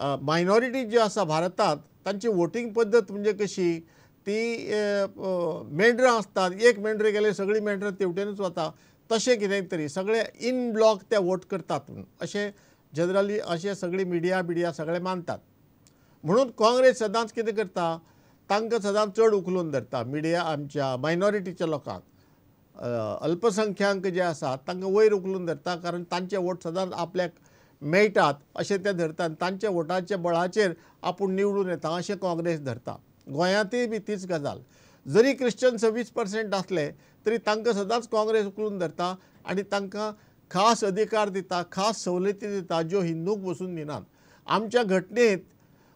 Minority जी आसा भारतांत तांची वोटींग पद्दत म्हणजे कशी ती मेंढरां आसतात, एक मेंढरे गेले सगळीं मेंढरां तेवटेनूच वता, तशें कितें तरी सगळे इन ब्लॉक ते वोट करतात म्हणून अशें जनरली अशें सगळी मिडिया बिडिया सगळे मानतात. म्हणून काँग्रेस सदांच कितें करता, तांकां सदांच चड उखलून धरता मिडिया आमच्या मायनॉरिटीच्या लोकांक, अल्पसंख्यांक जे आसात तांकां वयर उखलून धरता, कारण तांचे वोट सदांच आपल्याक मेळटात अशें ते धरता आनी तांच्या वोटाच्या बळाचेर आपूण निवडून येता अशें काँग्रेस धरता. गोंयांतूय बी तीच गजाल, जरी क्रिश्चन 26% आसले तरी तांकां सदांच काँग्रेस उखलून धरता आनी तांकां खास अधिकार दिता, खास सवलती दिता ज्यो हिंदूंक बसून दिनात. आमच्या घटनेंत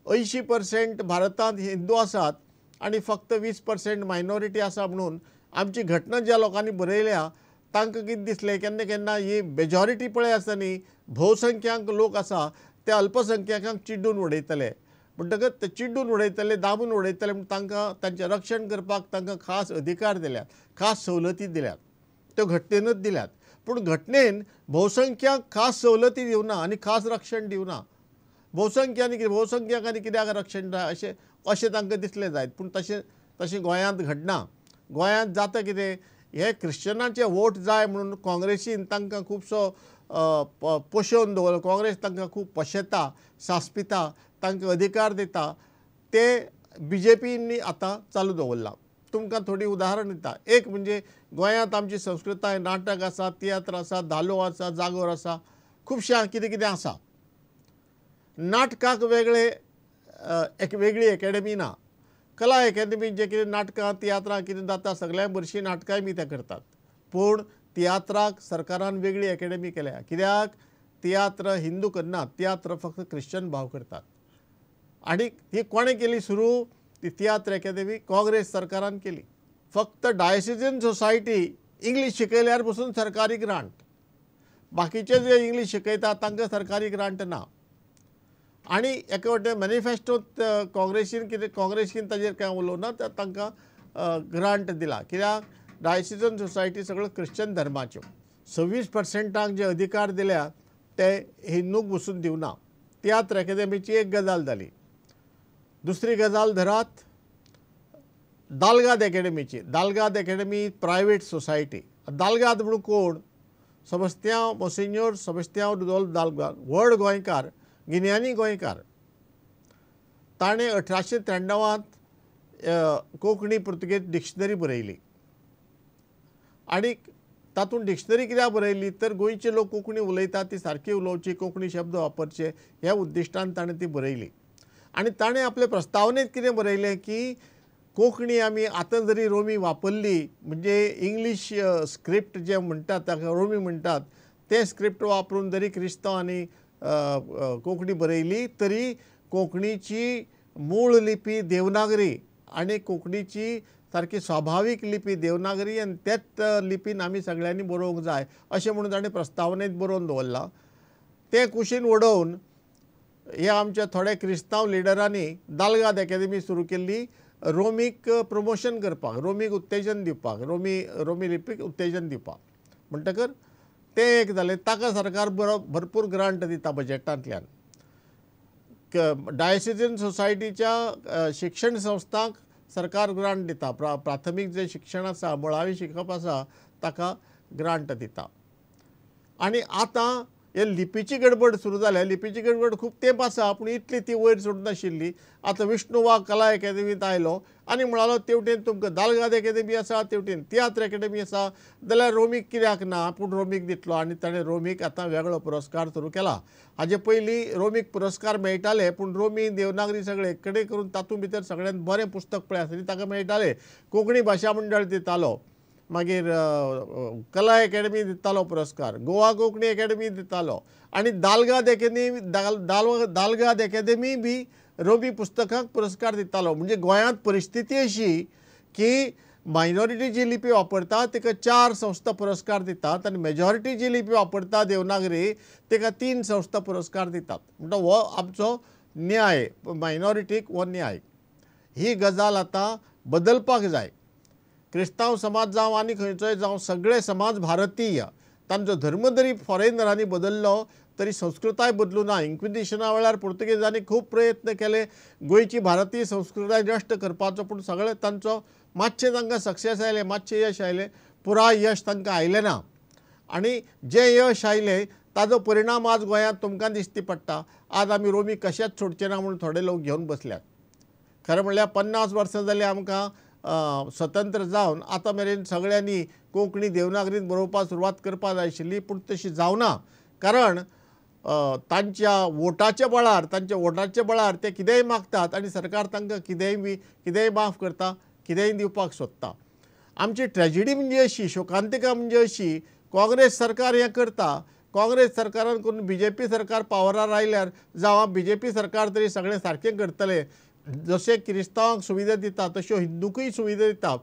80% भारतांत हिंदू आसात आनी फक्त 20% मायनॉरिटी आसा म्हणून आमची घटना ज्या लोकांनी बरयल्या तांकां कितें दिसलें, केन्ना केन्ना ही मेजॉरिटी पळय आसा न्ही, भोवसंख्यांक लोक आसा ते अल्पसंख्यांकांक चिड्डून उडयतले, म्हणटकच ते चिड्डून उडयतले, दाबून उडयतले, म्हण तांकां तांचें रक्षण करपाक तांकां खास अधिकार दिल्यात, खास सवलती दिल्यात, त्यो घटनेनूच दिल्यात. पूण घटनेन भोवसंख्यांक खास सवलती दिवना आनी खास रक्षण दिवना. भोवसंख्यांनी कितें, भोवसंख्यांकांनी कित्याक रक्षण जाय अशें अशें तांकां दिसलें जायत, पूण तशें तशें गोंयांत घडना. गोंयांत जाता कितें, हे क्रिश्चनाचे वोट जाय म्हणून काँग्रेसीन तांकां खुबसो पोशेवन दवरलो, काँग्रेस तांकां खूब पोशेता, सांसपिता, तांकां अधिकार दिता, ते बीजेपींनी आतां चालू दवरलां. तुमकां थोडीं उदाहरण दिता. एक म्हणजे गोंयांत आमची संस्कृताय, नाटक आसा, तियात्र आसा, धालो आसा, जागोर आसा, खुबशें कितें कितें आसा. नाटकाक वेगळे एक वेगळी एकेडमी ना, कला एकेडमी जे कितें नाटकां तियात्रां कितें जाता सगळ्या भरशीं नाटकांय बी ते करतात, पूण तियात्राक सरकारान वेगळी एकेडमी केल्या. कित्याक तियात्र हिंदू करनात, तियात्र फक्त क्रिश्चन भाव करतात. आनी ही कोणें केली सुरू ती तियात्र एकेडमी काँग्रेस सरकारान केली. फक्त डायसिजन सोसायटी इंग्लीश शिकयल्यार पसून सरकारी ग्रांट, बाकीचे जे इंग्लीश शिकयता तांकां सरकारी ग्रांट ना. आनी एका वटेन मॅनिफेस्टोंत काँग्रेसीन कितें, काँग्रेसीन ताजेर कांय उलोवना, तांकां ग्रांट दिला. कित्याक डायसिजन सोसायटी सगळ्यो क्रिश्चन धर्माच्यो. 26% जे अधिकार दिल्या ते हिंदूंक बसून दिवना. तियात्र एकेडमीची एक गजाल जाली. दुसरी गजाल धरात दालगाद एकेडमीची. Dalgado academy private society. Dalgado म्हणून कोण, सेबास्तियांव मोसिन्योर सेबास्तियांव रुदोल्फ दालगाद, व्हड गोंयकार, गिन्यानी गोंयकार. ताणें 1893 कोंकणी पुर्तुगेज डिक्शनरी बरयली. आनी तातूंत डिक्शनरी कित्याक बरयली तर गोंयचे लोक कोंकणी उलयतात ती सारकी उलोवची, कोंकणी शब्द वापरचे ह्या उद्दिश्टान ताणें ती बरयली. आनी ताणें आपले प्रस्तावनेंत कितें बरयलें की कोंकणी आमी आतां जरी रोमी वापरली, म्हणजे इंग्लीश स्क्रिप्ट जें म्हणटात ताका रोमी म्हणटात, तें स्क्रिप्ट वापरून जरी क्रिस्तांव आनी कोंकणी बरयली तरी कोंकणीची मूळ लिपी देवनागरी आनी कोंकणीची सारकी स्वाभावीक लिपी देवनागरी आनी तेच लिपीन आमी सगळ्यांनी बरोवंक जाय अशें म्हणून ताणें प्रस्तावनेंत बरोवन दवरलां. तें कुशीन उडोवन हे आमच्या थोड्या क्रिस्तांव लिडरांनी दालगाद एकेडमी सुरू केल्ली रोमीक प्रमोशन करपाक, रोमीक उत्तेजन दिवपाक, रोमी लिपीक उत्तेजन दिवपाक. म्हणटकर तें एक जालें. ताका सरकार बरो भरपूर ग्रांट दिता बजेटांतल्यान. डायसिजन सोसायटीच्या शिक्षण संस्थांक सरकार ग्रांट दिता, प्राथमीक जें शिक्षण आसा, मुळावें शिकप आसा ताका ग्रांट दिता. आनी आतां हे लिपीची गडबड सुरू जाल्या. लिपीची गडबड खूब तेंप आसा पूण इतली ती वयर सोडनाशिल्ली. आतां विष्णू वाघ कला एकेडमींत आयलो आनी म्हणालो तेवटेन तुमकां दालगाद एकेडमी आसा, तेवटेन तियात्र एकेडमी आसा, जाल्यार रोमीक कित्याक ना, पूण रोमीक दितलो. आनी ताणें रोमीक आतां वेगळो पुरस्कार सुरू केला. हाजे पयलीं रोमीक पुरस्कार मेळटाले पूण रोमी देवनागरी सगळे एक कडेन करून तातूंत भितर सगळ्यांत बरें पुस्तक पळय आसा ताका मेळटालें. कोंकणी भाशा मंडळ दितालो, मागीर कला एकेडमी दितालो पुरस्कार, गोवा कोंकणी एकेडमी दितालो आनी दालगाद एकेडमी दालगाद एकेडमी बी रोमी पुस्तकांक पुरस्कार दितालो. म्हणजे गोंयांत परिस्थिती अशी की मायनॉरिटी जी लिपी वापरता तिका 4 संस्था पुरस्कार दितात आनी मेजॉरिटी जी लिपी वापरता देवनागरी तिका 3 संस्था पुरस्कार दितात. म्हणटा हो आमचो न्याय, मायनॉरिटीक हो न्याय. ही गजाल आतां बदलपाक जाय. क्रिस्तांव समाज जावं आनी खंयचोय जावं, सगळे समाज भारतीय, तांचो धर्म जरी फॉरेनरांनी बदल्लो तरी संस्कृताय बदलूं ना. इन्क्विजिशना वेळार पुर्तुगेजांनी खूब प्रयत्न केले गोंयची भारतीय संस्कृताय नश्ट करपाचो, पूण सगळें तांचो मातशें तांकां सक्सेस आयलें, मातशें यश आयलें, पुराय यश तांकां आयलें ना. आनी जें यश आयलें ताजो परिणाम आज गोंयांत तुमकां दिश्टी पडटा. आज आमी रोमी कशेंच सोडचे ना म्हूण थोडे लोक घेवन बसल्यात. खरें म्हणल्यार 50 वर्सां जालीं आमकां स्वतंत्र जावन आतां मेरेन सगळ्यांनी कोंकणी देवनागरीन बरोवपाक सुरवात करपाक जाय आशिल्ली, पूण तशी जावना. कारण तांच्या वोटाच्या बळार, तांच्या वोटाच्या बळार ते कितेंय मागतात आनी सरकार तांकां कितेंय माफ करता, कितेंय दिवपाक सोदता. आमची ट्रेजिडी म्हणजे अशी, शोकांतिका म्हणजे अशी, काँग्रेस सरकार हें करता. काँग्रेस सरकारान करून बीजेपी सरकार पावरार आयल्यार जावं बीजेपी सरकार तरी सगळें सारकें करतलें. जशें क्रिस्तांवांक सुविधा दिता तश्यो हिंदूकय सुविधा दिता.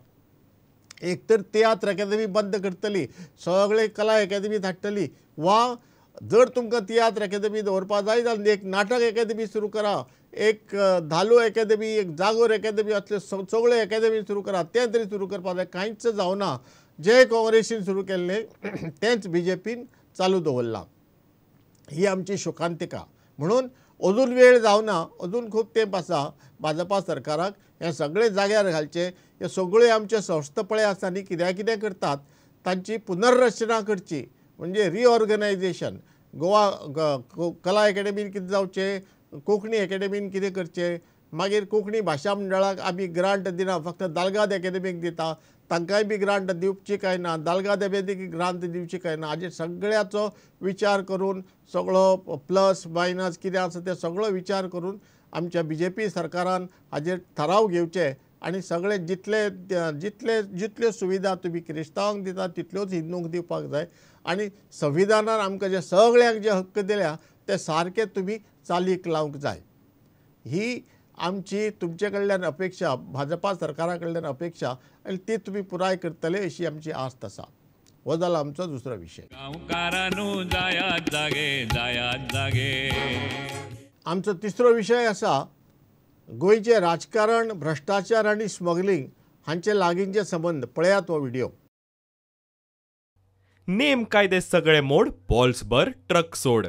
एक तर तियात्र अकादमी बंद करतली, सगळे कला अकादमी धाडटली, वा जर तुमकां तियात्र अकादमी दवरपाक जाय जाल्यार एक नाटक अकादमी सुरू करा, एक धालो अकादमी, एक जागोर अकादमी, असले सगळे अकादमी सुरू करा. तें तरी सुरू करपाक जाय. कांयच जावना. जें काँग्रेसीन सुरू केल्लें तेंच बीजेपीन चालू दवरलां. ही आमची शोकांतिका. म्हणून अजून वेळ जावना, अजून खूब तेंप आसा भाजपा सरकाराक हें सगळें जाग्यार घालचें. हे सगळे आमचे संस्था पळय आसा न्ही कित्याक कितें करतात तांची पुनर्रचना करची, म्हणजे रिऑर्गनायजेशन. गोवा कला एकेडमीन कितें जावचें, कोंकणी एकेडमीन कितें करचें, मागीर कोंकणी भाशा मंडळाक आमी ग्रांट दिना, फक्त दालगाद एकेडमीक दिता, तांकांय बी ग्रांट दिवची काय ना, दालगाद एकेडमीक ग्रांट दिवची काय ना, हाजेर सगळ्याचो विचार करून सगळो प्लस मायनस कितें आसा तें सगळो विचार करून आमच्या बीजेपी सरकारान हाजेर थाराव घेवचे आनी सगळे जितले जितले जितल्यो सुविधा तुमी क्रिस्तांवांक दिता तितल्योच हिंदूंक दिवपाक जाय. आनी संविधानान आमकां जे सगळ्यांक जे हक्क दिल्या ते सारके तुमी चालीक लावंक जाय. ही आमची तुमचे कडल्यान अपेक्षा, भाजपा सरकारा कडल्यान अपेक्षा, आनी ती तुमी पुराय करतले अशी आमची आस्त आसा. हो जाला आमचो दुसरो विशय. आमचो तिसरो विशय आसा गोंयचें राजकारण, भ्रश्टाचार आनी स्मगलिंग हांचे लागींचे संबंद. पळयात हो व्हिडिओ. नेम कायदे सगळे मोड, बॉल्सभर ट्रक सोड.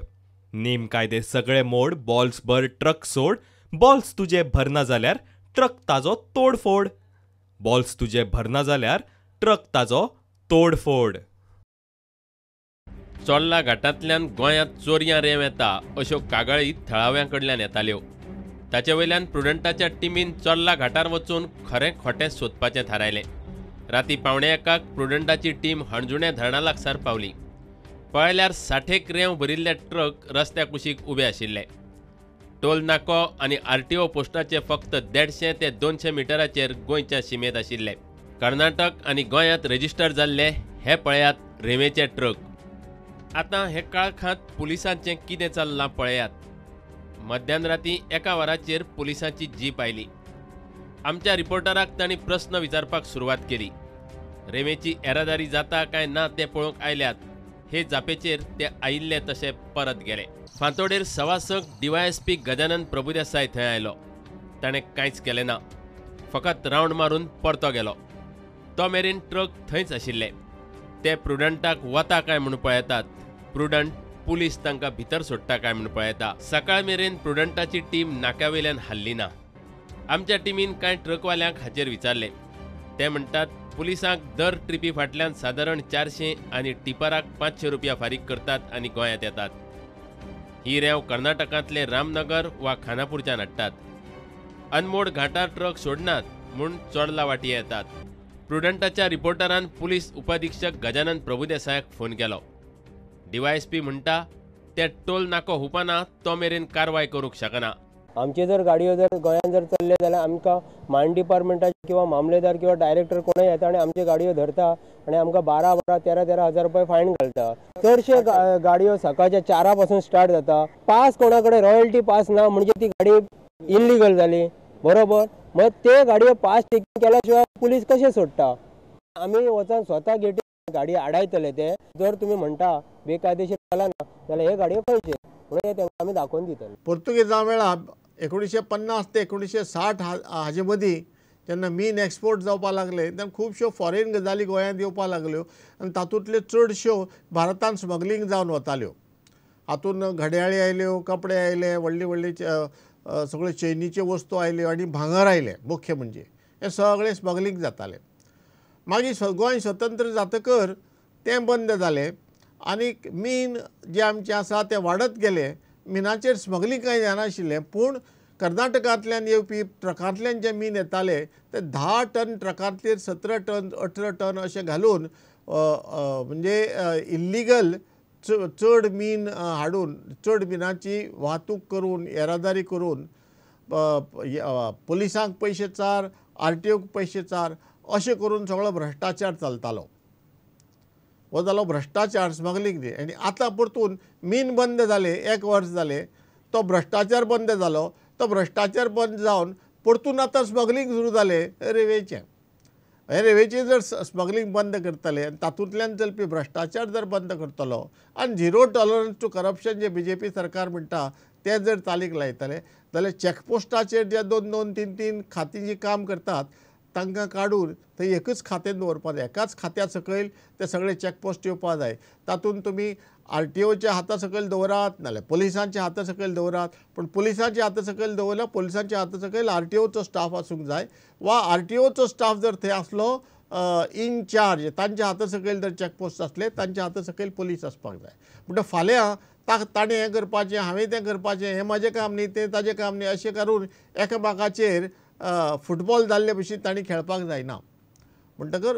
नेम कायदे सगळे मोड, बॉल्सभर ट्रक सोड. बॉल्स तुजे भरना जाल्यार ट्रक ताजो तोडफोड. बॉल्स तुजे भरना जाल्यार ट्रक ताजो तोडफोड. चोर्ला घाटांतल्यान गोंयांत चोरयां रेंव येता अश्यो कागाळी थळाव्यां कडल्यान येताल्यो. ताचे वयल्यान प्रुडंटाच्या टिमीन चोर्ला घाटार वचून खरें खोटें सोदपाचें थारायलें. राती 12:45 प्रुडंटाची टीम हणजुणें धरणा लागसार पावली. पळयल्यार 60 रेंव भरिल्ले ट्रक रस्त्या कुशीक उबे आशिल्ले. टोल नाको आनी आरटीओ पोस्टाचे फक्त 150 ते 200 मिटराचेर गोंयच्या शिमेंत आशिल्ले. कर्नाटक आनी गोंयांत रजिस्टर जाल्ले हे पळयात रेंवेचे ट्रक. आतां हे काळखांत पुलिसांचें कितें चल्लां पळयात. मध्यान राती 1 वराचेर पुलिसांची जीप आयली. आमच्या रिपोर्टराक तांणी प्रस्न विचारपाक सुरवात केली. रेंवेची येरादारी जाता काय ना तें पळोवंक आयल्यात हे जापेचेर ते आयिल्ले तशे परत गेले. फांतोडेर 6:15 डीवायएसपी गजानन प्रभुदेसाय थंय आयलो. ताणें कांयच केलें ना, फकत रावंड मारून परतो गेलो. तो मेरेन ट्रक थंयच आशिल्ले. ते प्रुडंटाक वता काय म्हूण पळयतात, प्रुडंट पुलीस तांकां भितर सोडटा काय म्हूण पळयता. सकाळ मेरेन प्रुडंटाची टीम नाक्यावेल्यान हाल्ली ना. आमच्या टिमीन कांय ट्रकवाल्यांक हाचेर विचारलें. ते म्हणटात पुलिसांक दर ट्रिपी फाटल्यान सादारण 400 आनी टिपराक 500 रुपया फारीक करतात आनी गोंयांत येतात. ही रेंव कर्नाटकांतले रामनगर वा खानापूरच्यान हाडटात. अनमोड घाटार ट्रक सोडनात म्हूण चोर्ला वाटये येतात. प्रुडंटाच्या रिपोर्टरान पुलीस उपअधिक्षक गजानन प्रभुदेसायाक फोन केलो. डीवायएसपी म्हणटा ते टोल नाको हुपाना तो मेरेन कारवाय करूंक शकना. आमचे जर गाडयो जर गोंयांत जर चल्ले जाल्यार आमकां मायन डिपार्टमेंटाचे किंवा मामलेदार किंवा डायरेक्टर कोणूय येता आनी आमच्यो गाडयो धरता आनी आमकां 12-12, 13-13 हजार रुपया फायन घालता. चडशे गाडयो सकाळच्या 4 पासून स्टार्ट जाता. पास कोणा कडेन रॉयल्टी पास ना म्हणजे ती गाडी इल्लिगल जाली, बरोबर? मग ते गाडयो पास चेकींग केल्या शिवाय पुलीस कशे सोडटा? आमी वचून स्वता गेटी गाडी आडायतले. ते जर तुमी म्हणटा बेकायदेशीर जाला ना जाल्यार हे गाडयो खंयचे म्हणून तांकां आमी दाखोवन दितले. पुर्तुगेजा वेळार 1950 ते 1960 हाजे मदीं जेन्ना मीन एक्सपोर्ट जावपाक लागले तेन्ना खुबश्यो फॉरेन गजाली गोंयांत येवपाक लागल्यो आनी तातूंतल्यो चडश्यो भारतान स्मगलिंग जावन वताल्यो. हातून घड्याळी आयल्यो, कपडे आयले, व्हडली व्हडली सगळे चेनीच्यो वस्तू आयल्यो आनी भांगर आयलें. मुख्य म्हणजे हें सगळें स्मगलींग जातालें. मागीर गोंय स्वतंत्र जातकर तें बंद जालें आनी मीन जें आमचें आसा तें वाडत गेलें. मिनाचेर स्मगलींग कांय जायनाशिल्लें, पूण कर्नाटकांतल्यान येवपी ट्रकांतल्यान जें मीन येतालें तें 10 टन ट्रकांतल्यान 17 टन 18 टन अशें घालून म्हणजे इल्लिगल चड मीन हाडून चड मिनाची वाहतूक करून येरादारी करून पुलिसांक पयशे चार, आरटीओक पयशे चार, अशें करून सगळो भ्रश्टाचार चलतालो. हो जालो भ्रश्टाचार, स्मगलींग न्ही. आनी आतां परतून मीन बंद जालें, 1 वर्स जालें, तो भ्रश्टाचार बंद जालो. तो भ्रश्टाचार बंद जावन परतून आतां स्मगलींग सुरू जालें रेंवेचें. हें रेंवेचें जर स्मगलींग बंद करतले आनी तातूंतल्यान चलपी भ्रश्टाचार जर बंद करतलो आनी झिरो टॉलरन्स टू करप्शन जे बीजेपी सरकार म्हणटा तें जर चालीक लायतले जाल्यार चॅकपोस्टाचेर जे 2 2 3 3 खातीं जीं काम करतात तांकां काडून थंय एकच खातें दवरपाक जाय. एकाच खात्या सकयल ते सगळे चॅकपोस्ट येवपाक जाय. तातूंत तुमी आरटीओच्या हाता सकयल दवरात, नाल्यार पुलिसांच्या हाता सकयल दवरात, पूण पुलिसांच्या हाता सकयल दवरल्यार पुलिसांच्या हाता सकयल आरटीओचो स्टाफ आसूंक जाय वा आरटीओचो स्टाफ जर थंय आसलो इनचार्ज, तांच्या हाता सकयल जर चॅकपोस्ट आसले तांच्या हाता सकयल पुलीस आसपाक जाय. म्हणटा फाल्यां ताणें हें करपाचें, हांवें तें करपाचें, हें म्हाजें काम न्ही, तें ताजें काम न्ही, अशें करून एकामेकाचेर फुटबॉल जाल्ले भशेन तांणी खेळपाक जायना. म्हणटकर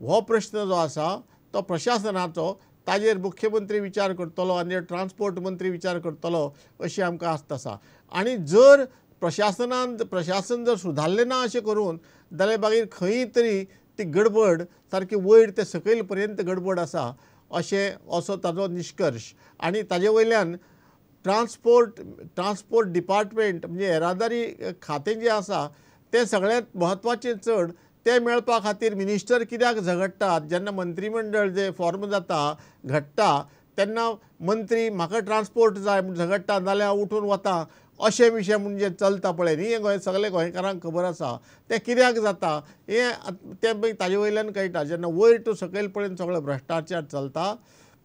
हो प्रश्न जो आसा तो प्रशासनाचो, ताजेर मुख्यमंत्री विचार करतलो आनी ट्रान्सपोर्ट मंत्री विचार करतलो अशी आमकां आस्त आसा. आनी जर प्रशासन जर सुदारलें ना अशें करून जाल्यार मागीर खंय तरी ती गडबड सारकी वयर ते सकयल पर्यंत गडबड आसा अशें असो ताजो निश्कर्श. आनी ताजे वयल्यान ट्रान्सपोर्ट डिपार्टमेंट म्हणजे येरादारी खातें जें आसा तें सगळ्यांत म्हत्वाचें चड, तें मेळपा खातीर मिनिस्टर कित्याक झगडटात? जेन्ना मंत्रीमंडळ जें फॉर्म जाता घडटा तेन्ना मंत्री म्हाका ट्रान्सपोर्ट जाय म्हूण झगडटा, नाल्यार हांव उठून वता अशें विशय म्हूण जें चलता पळय न्ही, हें गोंय सगळें गोंयकारांक खबर आसा. तें कित्याक जाता हें तें ताजे वयल्यान कळटा. जेन्ना वयर टू सकयल पर्यंत सगळो भ्रश्टाचार चलता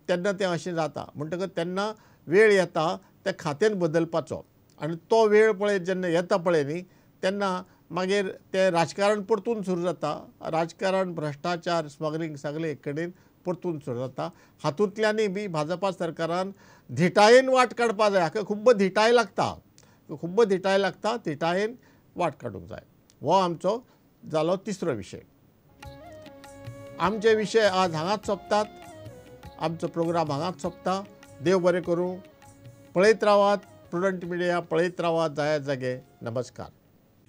तेन्ना तें अशें जाता. म्हणटकच तेन्ना वेळ येता त्या खात्यान बदलपाचो आनी तो वेळ पळय जेन्ना येता पळय न्ही तेन्ना मागीर तें राजकारण परतून सुरू जाता. राजकारण, भ्रश्टाचार, स्मगलींग सगळें एक कडेन परतून सुरू जाता. हातूंतल्यानय बी भाजपा सरकारान धिटायेन वाट काडपाक जाय. हाका खूब्ब धिटाय लागता, खूब्ब धिटाय लागता, धिटायेन वाट काडूंक जाय. हो आमचो जालो तिसरो विशय. आमचे विशय आज हांगाच सोंपतात. आमचो प्रोग्राम हांगाच सोंपता. देव बरें करूं. पळयत रावात प्रुडंट मिडिया, पळयत रावात जायात जागे. नमस्कार.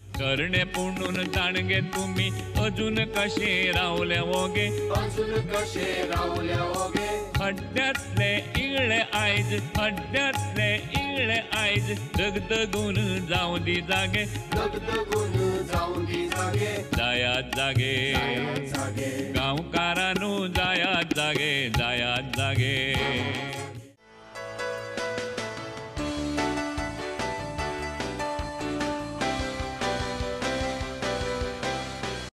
करणे पुणून जाणगे तुम्ही अजून कशे रावले ओगे, अजून कशे रावले ओगे. हड्ड्यातले इगळे आयज, हड्ड्यातले इगळे आयज, दगदगून जावं दी जागे, दगदगून जावं दी जागे. जायात जागे जागे गांवकारानू, जायात जागे, जायात जागे.